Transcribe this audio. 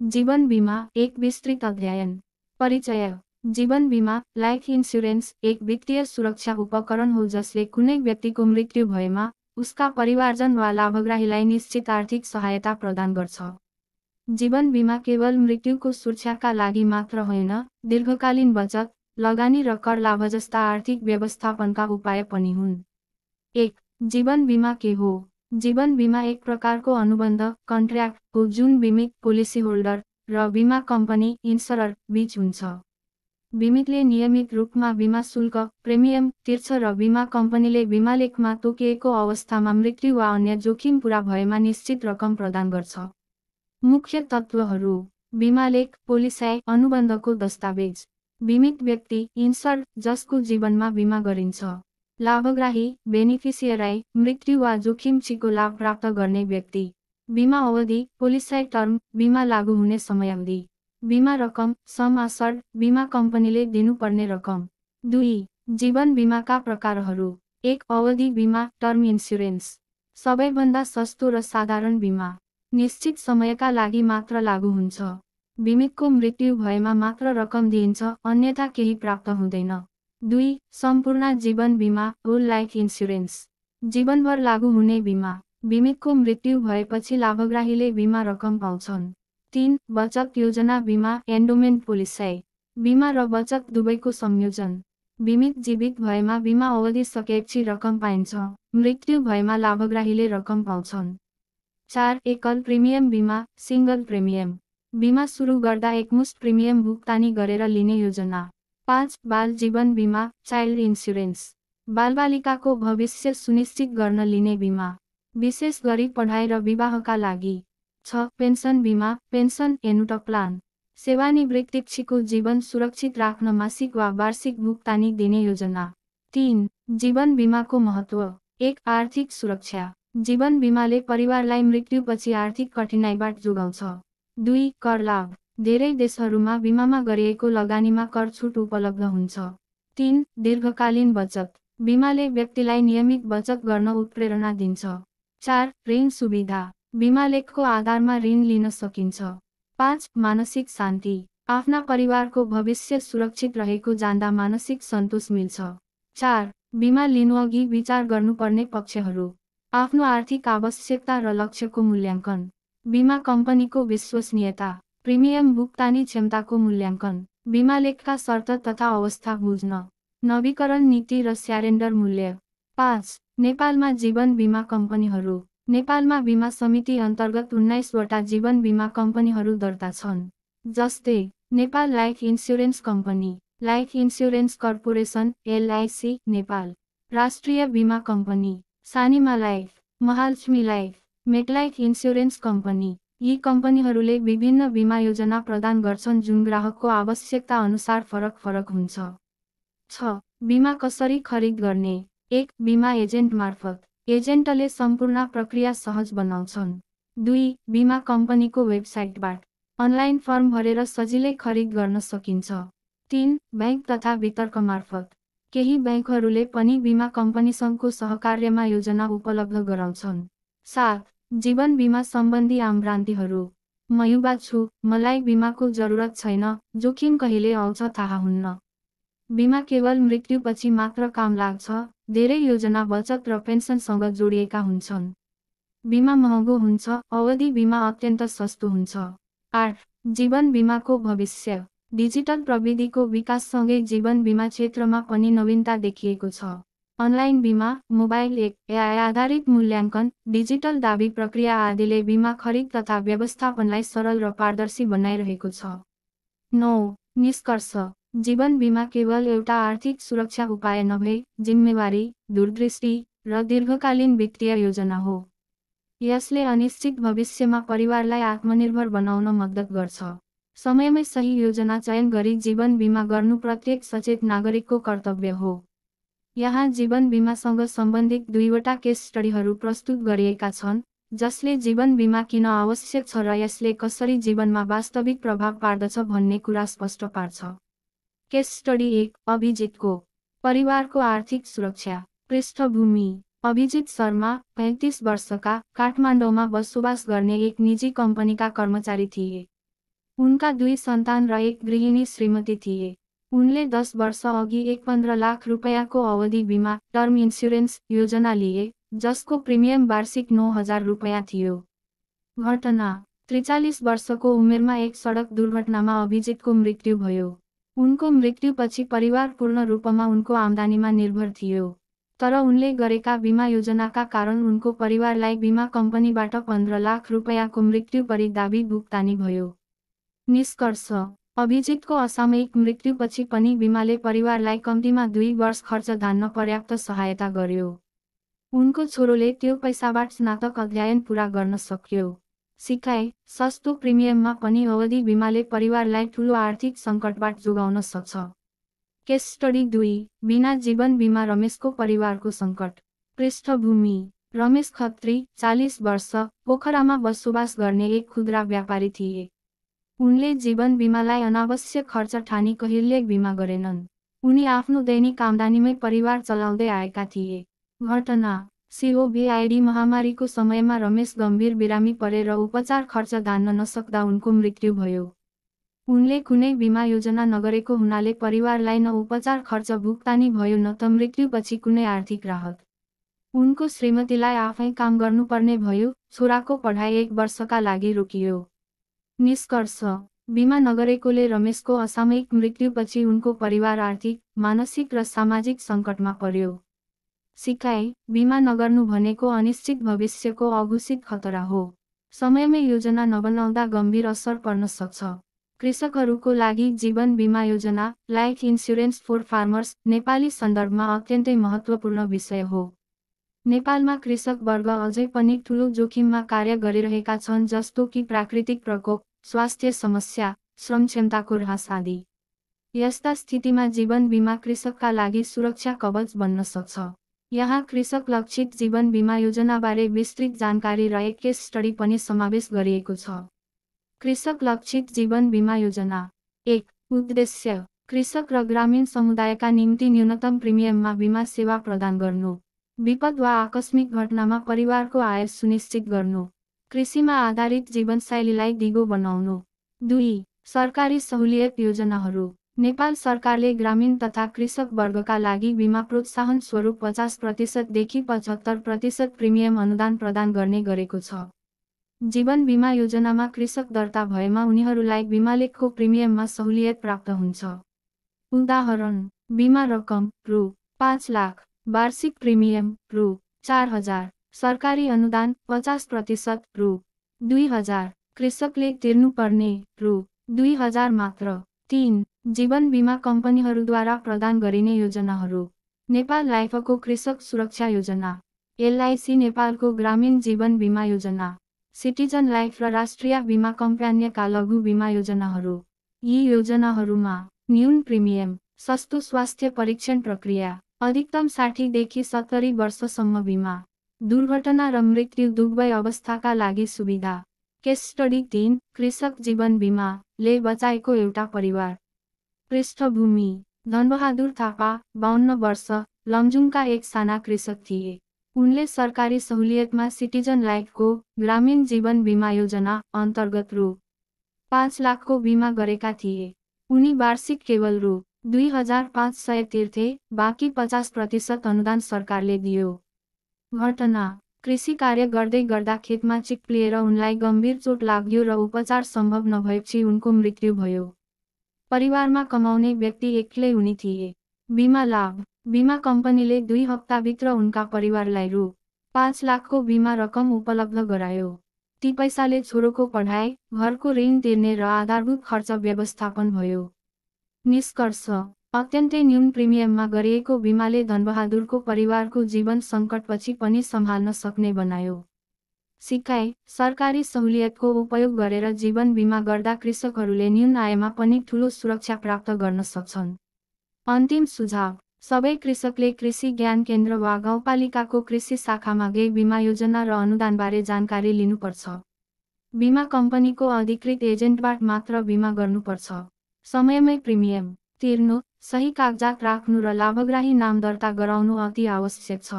जीवन बीमा एक विस्तृत अध्ययन। परिचय। जीवन बीमा लाइफ इन्स्योरेन्स एक वित्तीय सुरक्षा उपकरण हो जसले कुनै व्यक्तिको मृत्यु भएमा उसका परिवारजन वा लाभग्राहीलाई निश्चित आर्थिक सहायता प्रदान गर्छ। जीवन बीमा केवल मृत्युको सुरक्षाका लागि मात्र होइन, दीर्घकालीन बचत, लगानी र कर लाभ जस्ता आर्थिक व्यवस्थापनका उपाय पनि हुन्। 1. जीवन बीमा के हो? जीवन बीमा एक प्रकारको अनुबन्ध कन्ट्र्याक्ट हो जुन बीमित पोलिसी होल्डर र बीमा कम्पनी इन्सरर बीच हुन्छ। बीमितले नियमित रूपमा बीमा शुल्क प्रिमियम तिर्छ र बीमा कम्पनीले बीमालेखमा तोकिएको अवस्थामा मृत्यु वा अन्य जोखिम पूरा भएमा निश्चित रकम प्रदान गर्छ। मुख्य तत्त्वहरू। बीमालेख पोलिसी अनुबन्धको दस्तावेज। बीमित व्यक्ति इन्सर्ड जसको जीवनमा बीमा गरिन्छ। लाभग्राही बेनिफिसियरी मृत्यु वा जोखिमको लाभ प्राप्त गर्ने व्यक्ति। बीमा अवधि पोलिसी टर्म बीमा लागू हुने समयावधि। बीमा रकम सम असर्ड बीमा कम्पनीले दिनुपर्ने रकम। 2. जीवन बीमाका प्रकारहरू। 1. अवधि बीमा टर्म इन्स्योरेन्स सबैभन्दा सस्तो र साधारण बीमा। निश्चित समयका लागि मात्र लागू हुन्छ। बीमितको मृत्यु भएमा मात्र रकम दिइन्छ, अन्यथा केही प्राप्त हुँदैन। 2. सम्पूर्ण जीवन बीमा होल लाइफ इन्स्योरेन्स जीवनभर लागू हुने बीमा। बीमितको मृत्यु भएपछि लाभग्राहीले बीमा रकम पाउँछन्। 3. बचत योजना बीमा एन्डोमेन्ट पोलिसी बीमा र बचत दुवैको संयोजन। बीमित जीवित भएमा बीमा अवधि सकेपछि रकम पाइन्छ, मृत्यु भएमा लाभग्राहीले रकम पाउँछन्। 4. एकल प्रिमियम बीमा सिंगल प्रिमियम बीमा सुरु गर्दा एकमुष्ट प्रिमियम भुक्तानी गरेर लिने योजना। 5. बाल जीवन बीमा चाइल्ड इन्स्योरेन्स बालबालिकाको भविष्य सुनिश्चित गर्न लिने बीमा, विशेष गरी पढाइ र विवाहका लागि। 6. पेन्सन बीमा पेन्सन एनुट प्लान सेवानिवृत्तिपछिको जीवन सुरक्षित राख्न मासिक वा वार्षिक भुक्तानी दिने योजना। 3. जीवन बीमाको महत्त्व। 1. आर्थिक सुरक्षा जीवन बीमाले परिवारलाई मृत्युपछि आर्थिक कठिनाइबाट जोगाउँछ। 2. कर लाभ धेरै देशहरूमा बीमामा गरिएको लगानीमा कर छुट उपलब्ध हुन्छ। 3. दीर्घकालीन बचत बीमाले व्यक्तिलाई नियमित बचत गर्न उत्प्रेरणा दिन्छ। 4. ऋण सुविधा बीमालेखको आधारमा ऋण लिन सकिन्छ। 5. मानसिक शान्ति आफ्ना परिवारको भविष्य सुरक्षित रहेको जान्दा मानसिक सन्तोष मिल्छ। 4. बीमा लिनुअघि विचार गर्नुपर्ने पक्षहरू। आफ्नो आर्थिक आवश्यकता र लक्ष्यको मूल्याङ्कन, बीमा कम्पनीको विश्वसनीयता, प्रिमियम भुक्तानी क्षमताको मूल्याङ्कन, बीमालेखका शर्त तथा अवस्था बुझ्न, नवीकरण नीति र स्यारेन्डर मूल्य। 5. नेपालमा जीवन बीमा कम्पनीहरू। नेपालमा बीमा समिति अन्तर्गत 19 वटा जीवन बीमा कम्पनीहरू दर्ता छन्, जस्तै Nepal life insurance company, life insurance corporation LIC Nepal, राष्ट्रिय बीमा company, Sanima life, Mahalakshmi life, MetLife insurance company. यी कम्पनीहरूले विभिन्न बीमा योजना प्रदान गर्छन् जुन ग्राहकको आवश्यकता अनुसार फरक हुन्छ। 6. बीमा कसरी खरिद गर्ने। 1. बीमा एजेन्ट मार्फत एजेन्टले सम्पूर्ण प्रक्रिया सहज बनाउँछन्। 2. बीमा कम्पनीको वेबसाइटबाट अनलाइन फर्म भरेर सजिलै खरिद गर्न सकिन्छ। 3. बैंक तथा वितरक मार्फत केही बैंकहरूले पनि बीमा कम्पनीसँगको सहकार्यमा योजना उपलब्ध गराउँछन्। 7. जीवन बीमा सम्बन्धी आम भ्रान्तिहरू। म युवा छु, मलाई बीमाको जरुरत छैन, जोखिम कहिले आउँछ थाहा हुन्न। बीमा केवल मृत्युपछि मात्र काम लाग्छ, धेरै योजना बचत र पेन्सनसँग जोडिएका हुन्छन्। बीमा महँगो हुन्छ, अवधि बीमा अत्यन्त सस्तो हुन्छ। 8. जीवन बीमाको भविष्य डिजिटल प्रविधिको विकाससँगै जीवन बीमा क्षेत्रमा पनि नवीनता देखिएको छ। अनलाइन बीमा, मोबाइल एप, AI आधारित मूल्याङ्कन, डिजिटल दावी प्रक्रिया आदिले बीमा खरिद तथा व्यवस्थापनलाई सरल र पारदर्शी बनाइरहेको छ। 9. निष्कर्ष जीवन बीमा केवल एउटा आर्थिक सुरक्षा उपाय नभई जिम्मेवारी, दूरदृष्टि र दीर्घकालीन वित्तीय योजना हो। यसले अनिश्चित भविष्यमा परिवारलाई आत्मनिर्भर बनाउन मद्दत गर्छ। समयमै सही योजना चयन गरी जीवन बीमा गर्नु प्रत्येक सचेत नागरिकको कर्तव्य हो। यहाँ जीवन बीमासँग सम्बन्धित 2 वटा केस स्टडीहरू प्रस्तुत गरिएका छन्, जसले जीवन बीमा किन आवश्यक छ र यसले कसरी जीवनमा वास्तविक प्रभाव पार्दछ भन्ने कुरा स्पष्ट पार्छ। Case study 1. अभिजितको परिवारको आर्थिक सुरक्षा। पृष्ठभूमि। अभिजित शर्मा 35 वर्षका काठमाडौँमा बसोबास गर्ने एक निजी कम्पनीका कर्मचारी थिए। उनका 2 सन्तान र एक गृहिणी श्रीमती थिए। उनले 10 वर्ष अघि एक 15 लाख रुपैयाँको अवधि बीमा टर्म इन्स्योरेन्स योजना लिए, जसको प्रिमियम वार्षिक 9,000 रुपैयाँ थियो। घटना: 43 वर्षको उमेरमा एक सडक दुर्घटनामा अभिजितको मृत्यु भयो। उनको मृत्युपछि परिवार पूर्ण रूपमा उनको आम्दानीमा निर्भर थियो। तर उनले गरेका बीमा योजनाका कारण उनको परिवारलाई बीमा कम्पनीबाट 15 लाख रुपैयाँको मृत्यु परिदाबी भुक्तानी भयो। निष्कर्ष: अभिजितको असामयिक मृत्युपछि पनि बीमाले परिवारलाई कम्तीमा 2 वर्ष खर्च धान्न पर्याप्त सहायता गर्यो। उनको छोरोले त्यो पैसाबाट स्नातक अध्ययन पूरा गर्न सक्यो। सिकाइ: सस्तो प्रिमियममा पनि अवधि बीमाले परिवारलाई ठूलो आर्थिक सङ्कटबाट जोगाउन सक्छ। केस स्टडी 2: बिना जीवन बीमा रमेशको परिवारको सङ्कट। पृष्ठभूमि: रमेश खत्री, 40 वर्ष, पोखरामा बसोबास गर्ने एक खुद्रा व्यापारी थिए। उनले जीवन बीमालाई अनावश्यक खर्च ठानी कहिल्यै बीमा गरेनन्। उनी आफ्नो दैनिक आम्दानीमै परिवार चलाउँदै आएका थिए। घटना: कोभिड महामारीको समयमा रमेश गम्भीर बिरामी परे र उपचार खर्च धान्न नसक्दा उनको मृत्यु भयो। उनले कुनै बीमा योजना नगरेको हुनाले परिवारलाई न उपचार खर्च भुक्तानी भयो न त मृत्युपछि कुनै आर्थिक राहत। उनको श्रीमतीलाई आफै काम गर्नुपर्ने भयो, छोराको पढाइ 1 वर्षका लागि रोकियो। निष्कर्ष: बीमा नगरेकोले रमेशको असामयिक मृत्युपछि उनको परिवार आर्थिक, मानसिक र सामाजिक सङ्कटमा पर्यो। सिकाइ: बीमा नगर्नु भनेको अनिश्चित भविष्यको अघोषित खतरा हो। समयमै योजना नबनाउँदा गम्भीर असर पर्न सक्छ। कृषकहरूको लागि जीवन बीमा योजना, life insurance for farmers, Nepali सन्दर्भमा अत्यन्तै महत्त्वपूर्ण विषय हो। नेपालमा कृषक वर्ग अझै पनि ठूलो जोखिममा कार्य गरिरहेका छन्, जस्तो कि प्राकृतिक प्रकोप, स्वास्थ्य समस्या, श्रम क्षमताको ह्रास आदि। यस्ता स्थितिमा जीवन बीमा कृषकका लागि सुरक्षा कवच बन्न सक्छ। यहाँ कृषक लक्षित जीवन बीमा योजनाबारे विस्तृत जानकारी र एक केस स्टडी पनि समावेश गरिएको छ। कृषक लक्षित जीवन बीमा योजना। 1. उद्देश्य: कृषक र ग्रामीण समुदायका निम्ति न्यूनतम प्रिमियममा बीमा सेवा प्रदान गर्नु। विपद वा आकस्मिक घटनामा परिवारको आय सुनिश्चित गर्नु। कृषिमा आधारित जीवनशैलीलाई दिगो बनाउनु। 2. सरकारी सहुलियत योजनाहरू। नेपाल सरकारले ग्रामीण तथा कृषक वर्गका लागि बीमा प्रोत्साहन स्वरूप 50% देखि 75% प्रिमियम अनुदान प्रदान गर्ने गरेको छ। जीवन बीमा योजनामा कृषक दर्ता भएमा उनीहरूलाई बीमालेखको प्रिमियममा सहुलियत प्राप्त हुन्छ। उदाहरण: बीमा रकम रु. 5 लाख, वार्षिक प्रिमियम रु. 4,000, सरकारी अनुदान 50% रु. 2,000, कृषकले तिर्नुपर्ने रु. 2,000 मात्र। 3. जीवन बीमा कम्पनीहरूद्वारा प्रदान गरिने योजनाहरू। नेपाल लाइफको कृषक सुरक्षा योजना, LIC नेपालको ग्रामीण जीवन बीमा योजना, सिटिजन लाइफ र राष्ट्रिय बीमा कम्पनीका लघु बीमा योजनाहरू। यी योजनाहरूमा न्यून प्रिमियम, सस्तो स्वास्थ्य परीक्षण प्रक्रिया, अधिकतम 60 देखि 70 वर्षसम्म बीमा, दुर्घटना र मृत्यु दुवै अवस्थाका लागि सुविधा। केस स्टडी 3: कृषक जीवन बीमा ले बचाएको एउटा परिवार। पृष्ठभूमि: धनबहादुर थापा, 52 वर्ष, लमजुङका एक साना कृषक थिए। उनले सरकारी सहुलियतमा सिटिजन लाइफको ग्रामीण जीवन बीमा योजना अन्तर्गत रु. 5 लाखको बीमा गरेका थिए। उनी वार्षिक केवल रु. 2,500 तिर्थे, बाँकी 50% अनुदान सरकारले दियो। घटना: कृषि कार्य गर्दै गर्दा खेतमा चिप्लिएर उनलाई गम्भीर चोट लाग्यो र उपचार सम्भव नभएपछि उनको मृत्यु भयो। परिवारमा कमाउने व्यक्ति एक्लै उनी थिए। बीमा लाभ: बीमा कम्पनीले 2 हप्ताभित्र उनका परिवारलाई रु. 5 लाखको बीमा रकम उपलब्ध गरायो। ती पैसाले छोरोको पढाइ, घरको ऋण तिर्ने र आधारभूत खर्च व्यवस्थापन भयो। निष्कर्ष: अत्यन्तै न्यून प्रिमियममा गरिएको बीमाले धनबहादुरको परिवारको जीवन सङ्कटपछि पनि सम्हाल्न सक्ने बनायो। सिकाइ: सरकारी सहुलियतको उपयोग गरेर जीवन बीमा गर्दा कृषकहरूले न्यून आयमा पनि ठूलो सुरक्षा प्राप्त गर्न सक्छन्। अन्तिम सुझाव: सबै कृषकले कृषि ज्ञान केन्द्र वा गाउँपालिकाको कृषि शाखामा गई बीमा योजना र अनुदानबारे जानकारी लिनुपर्छ। बीमा कम्पनीको अधिकृत एजेन्टबाट मात्र बीमा गर्नुपर्छ। समयमै प्रिमियम तिर्नु, सही कागजात राख्नु र लाभग्राही नाम दर्ता गराउनु अति आवश्यक छ।